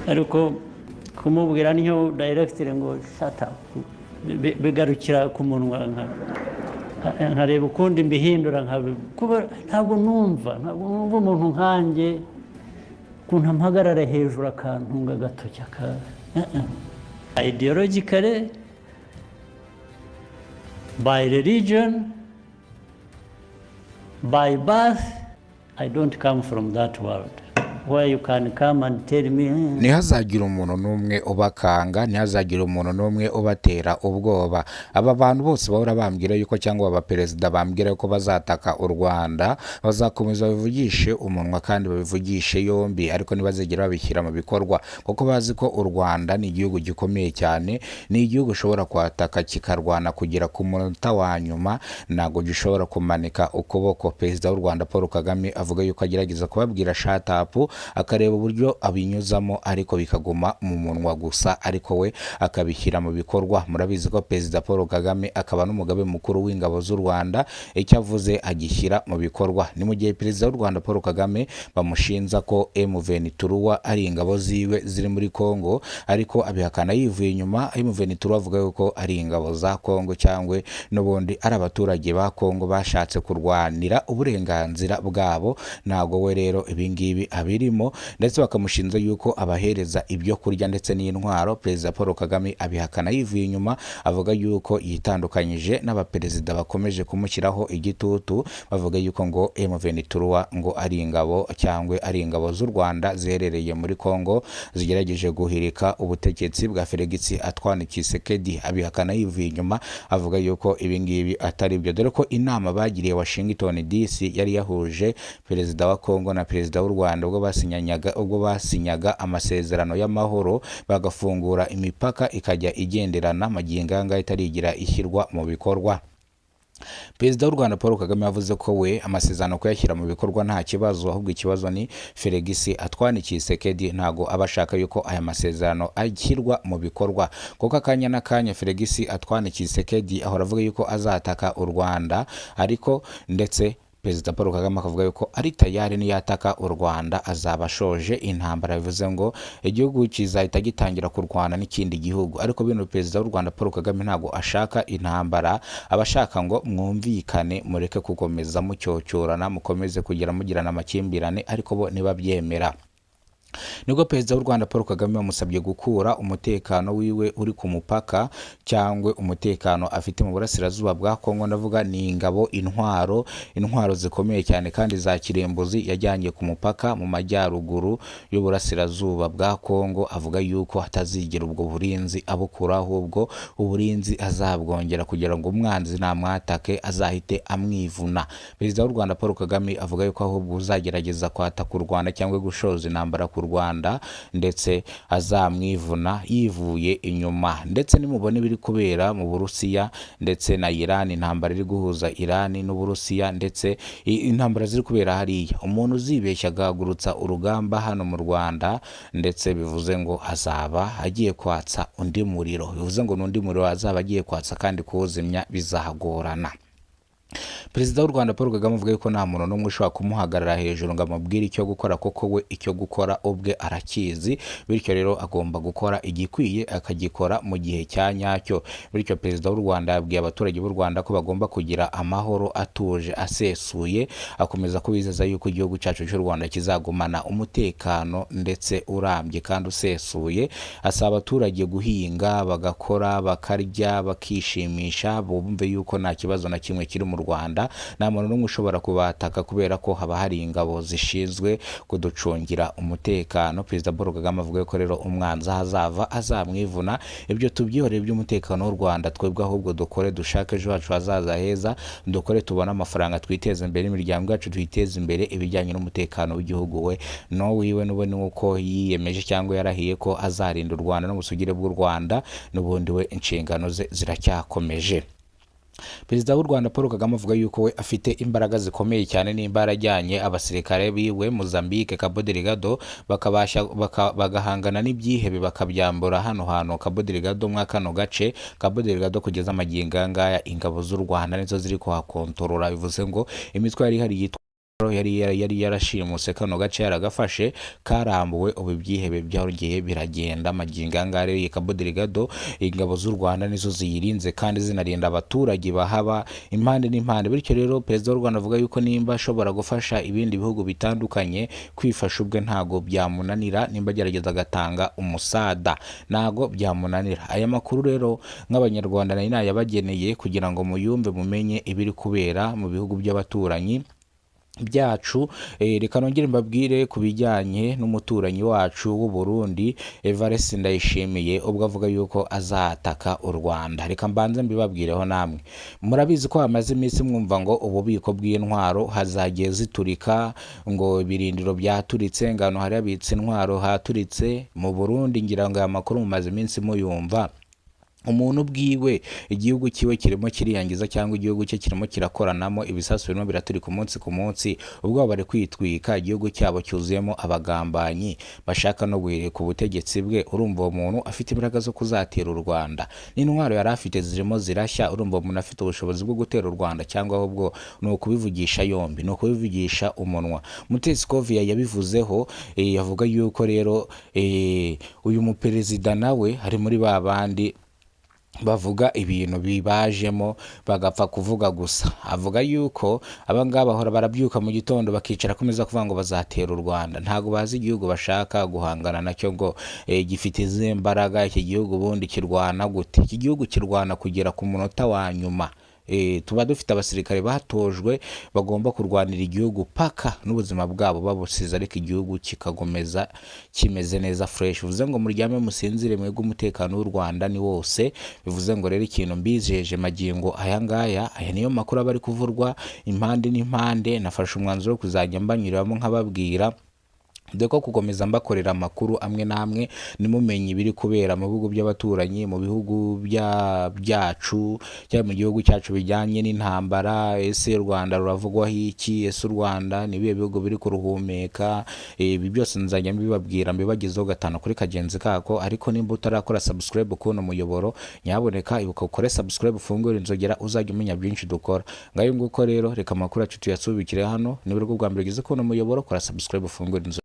Ariko kumubwira niyo directly ngo "Shut up", bigarukira ku munwa, nkareba ukundi mbihindura, kuba ntabwo numva umuntu nkanjye ukuntu ampagarara hejuru akantunga agatoki aka ideologically, by religion, by birth, I don't come from that world where you can come and tell me Ntihazagire umuntu n'umwe ubakanga, ntihazagire umuntu n'umwe ubatera ubwoba. Aba bantu bose bahora bambwira yuko, cyangwa aba perezida bambwira yuko bazataka u Rwanda, bazakomeza babivugishe umunwa kandi babivugishe yombi, ariko ntibazigera babishyira mu bikorwa, kuko bazi ko u Rwanda ni igihugu gikomeye cyane, ni igihugu ushobora kwataka kikarwana kugera ku munota wa nyuma, ntabwo gishobora kumanika ukuboko. Perezida w'u Rwanda Paul Kagame avuga yuko agerageza kubabwira "Shut up", akareba uburyo abinyuzamo, ariko bikaguma mu munwa gusa, ariko we akabishyira mu bikorwa. Murabizi ko Perezida Paul Kagame akaba n'umugaba mukuru w'ingabo z'u Rwanda, icyo avuze agishyira mu bikorwa. Ni mu gihe Perezida w'u Rwanda Paul Kagame bamushinja ko M23 ari ingabo ziwe ziri muri Congo, ariko abihakana yivuye inyuma. M23 avuga yuko ari ingabo za Congo cyangwa n'ubundi ari abaturage ba Congo bashatse kurwanira uburenganzira bwabo. Ntabwo we rero ibingibi abirimo, ndetse bakamushinja yuko abahereza ibyo kurya ndetse n'intwaro. Perezida Paul Kagame abihakana yivuye inyuma, avuga yuko yitandukanyije n'abaperezida bakomeje kumushyiraho igitutu, bavuga yuko ngo M23 ngo ari ingabo cyangwa ari ingabo z'u Rwanda ziherereye muri Congo zigerageje guhirika ubutegetsi bwa Felix Antoine Tshisekedi. Abihakana yivuye inyuma, avuga yuko ibingibi atari byo, dore ko inama bagiriye Washington DC yari yahuje perezida wa Congo na perezida w'u Rwanda, ubwo basinyaga amasezerano y'amahoro, bagafungura imipaka ikajya igenderana, magingo aya ngaya itarigira ishyirwa mu bikorwa. Perezida w'u Rwanda Paul Kagame yavuze ko we amasezerano kuyashyira mu bikorwa nta kibazo, ahubwo ikibazo ni Felix Antoine Tshisekedi, ntago aba ashaka yuko aya masezerano ashyirwa mu bikorwa, kuko akanya n'akanya Felix Antoine Tshisekedi ahora avuga yuko azataka u Rwanda. Ariko ndetse Perezida Paul Kagame akavuga yuko ari tayari, niyataka u Rwanda azaba ashoje intambara, bivuze ngo igihugu kizahita gitangira kurwana n'ikindi gihugu. Ariko bino Perezida w'u Rwanda Paul Kagame ntabwo ashaka intambara, aba ashaka ngo mwumvikane, mureke gukomeza mucyocyorana, mukomeze kugira mugirana amakimbirane, ariko bo ntibabyemera. Nibwo Perezida w'u Rwanda Paul Kagame bamusabye gukura umutekano wiwe uri ku mupaka, cyangwa umutekano afite mu burasirazuba bwa Kongo, ndavuga ni ingabo, intwaro zikomeye cyane kandi za kirimbuzi yajyanye ku mupaka mu majyaruguru y'uburasirazuba bwa Kongo. Avuga yuko atazigera ubwo burinzi abukura, ahubwo uburinzi azabwongera kugira ngo umwanzi namwatake azahite amwivuna. Perezida w'u Rwanda Paul Kagame avuga yuko ahubwo uzagerageza kwataka u Rwanda cyangwa gushoza intambara ku Rwanda ndetse azamwivuna yivuye inyuma. Ndetse nimubona ibiri kubera mu Burusiya ndetse na Iran, intambara iri guhuza Iran n'Uburusiya, ndetse intambara ziri kubera hariya, umuntu uzibeshya agahagurutsa urugamba hano mu Rwanda, ndetse bivuze ngo azaba agiye kwatsa undi muriro, bivuze ngo n'undi muriro azaba agiye kwatsa kandi kuwuzimya bizagorana. Perezida w'u Rwanda Paul Kagame avuga yuko nta muntu n'umwe ushobora kumuhagarara hejuru ngo amubwire icyo gukora, kuko we icyo gukora ubwe arakizi. Bityo rero agomba gukora igikwiye akagikora mu gihe cya nyacyo. Bityo Perezida w'u Rwanda yabwiye abaturage b'u Rwanda ko bagomba kugira amahoro atuje asesuye, akomeza kubizeza yuko igihugu cyacu cy'u Rwanda kizagumana umutekano ndetse urambye kandi usesuye. Asaba abaturage guhinga, bagakora, bakarya, bakishimisha, bumve yuko nta kibazo na kimwe kiri mu Rwanda, nta muntu n'umwe ushobora kubataka, kubera ko haba hari ingabo zishinzwe kuducungira umutekano. Perezida Paul Kagame avuga ko rero umwanzi aho azava azamwivuna. Ibyo tubyihorere by'umutekano w'u Rwanda, twebwe ahubwo dukore, dushake ejo hacu hazaza heza, dukore tubone amafaranga, twiteze imbere, imiryango yacu tuyiteze imbere. Ibijyanye n'umutekano w'igihugu we no wiwe n'ubu ni uko yiyemeje cyangwa yarahiye ko azarinda u Rwanda n'ubusugire bw'u Rwanda, n'ubundi we inshingano ze ziracyakomeje. Perezida w'u Rwanda Paul Kagame avuga yuko we afite imbaraga zikomeye cyane, nimba yarajyanye abasirikare biwe Mozambique, Cabo Delgado, bakabasha bagahangana n'ibyihebe, bakabyambura hano hantu Cabo Delgado, mwa kano gace Cabo Delgado, kugeza amagingo aya ngaya ingabo z'u Rwanda nizo ziri kuhakontorora, bivuze ngo imitwe yari ihari yitwa yari yarashimuse kano gace, yaragafashe, karambuwe. Ubu ibyihebe byarongeye biragenda. Magingo aya ngaya rero, iyi Cabo Delgado ingabo z'u Rwanda nizo ziyirinze kandi zinarinda abaturage bahaba impande n'impande. Bityo rero, perezida w'u Rwanda avuga yuko nimba ashobora gufasha ibindi bihugu bitandukanye kwifasha, ubwe ntago byamunanira. Nimba agerageza agatanga umusada, ntago byamunanira. Aya makuru rero nk'Abanyarwanda nari nayabageneye kugira ngo muyumve, mumenye ibiri kubera mu bihugu by'abaturanyi byacu. Reka nongere mbabwire ku bijyanye n'umuturanyi wacu w'u Burundi, Evariste Ndayishimiye, ubwo avuga yuko azataka u Rwanda. Reka mbanze mbibabwireho. Namwe murabizi ko hamaze iminsi mwumva ngo ububiko bw'intwaro hazagiye ziturika, ngo ibirindiro byaturitse, ngano hari habitse intwaro haturitse mu Burundi. Ngira ngo aya makuru mumaze iminsi muyumva. Umuntu ubwiwe igihugu kiwe kirimo kiriyangiza, cyangwa igihugu cye kirimo kirakoranamo ibisasu, birimo biraturika umunsi ku munsi, ubwo bari kwitwika, igihugu cyabo cyuzuyemo abagambanyi bashaka no guhirika ubutegetsi bwe. Urumva uwo muntu afite imbaraga zo kuzatera u Rwanda? N'intwaro yari afite zirimo zirashya. Urumva uwo muntu afite ubushobozi bwo gutera u Rwanda, cyangwa ahubwo ni ukubivugisha yombi, ni ukubivugisha umunwa? Mutesi Scovia yabivuzeho, avuga yuko rero uyu muperezida nawe ari muri ba bandi bavuga ibintu bibajemo, bagapfa kuvuga gusa. Avuga yuko abangaba bahora barabyuka mu gitondo bakicara ku meza kuvuga ngo bazatera u Rwanda, ntabwo bazi igihugu bashaka guhangana nacyo ngo gifite izihe mbaraga. Iki gihugu ubundi kirwana gute? Iki gihugu kirwana kugera ku munota wa nyuma. Tuba dufite abasirikare batojwe bagomba kurwanira igihugu paka n'ubuzima bwabo babusize, ariko igihugu kikagomeza kimeze neza, fresh. Bivuze ngo muryame musinzire mwebwe, umutekano w'u Rwanda ni wose. Bivuze ngo rero ikintu mbizeje magingo aya ngaya, aya niyo makuru aba ari kuvurwa impande n'impande. Nafashe umwanzuro wo kuzajya mbanyuriramo nkababwira, dore ko gukomeza mbakorera amakuru amwe n'amwe, nimumenye ibiri kubera mu bihugu by'abaturanyi, mu bihugu byacu cyangwa mu gihugu cyacu bijyanye n'intambara. Ese u Rwanda ruravugwaho iki? Ese u Rwanda ni ibihe bihugu biri kuruhumeka? Ibi byose nzajya mbibabwira, mbibagezeho gatanu kuri kagenzi kako. Ariko nimba utarakora subscribe kubona umuyoboro, nyaboneka ibuka ukore subscribe, ufungure inzogera, uzajya umenya byinshi dukora. Ngayo nguko rero, reka amakuru yacu tuyasubikire hano. Niba aribwo bwa mbere ugeze kubona umuyoboro, kora subscribe, ufungure inzogera.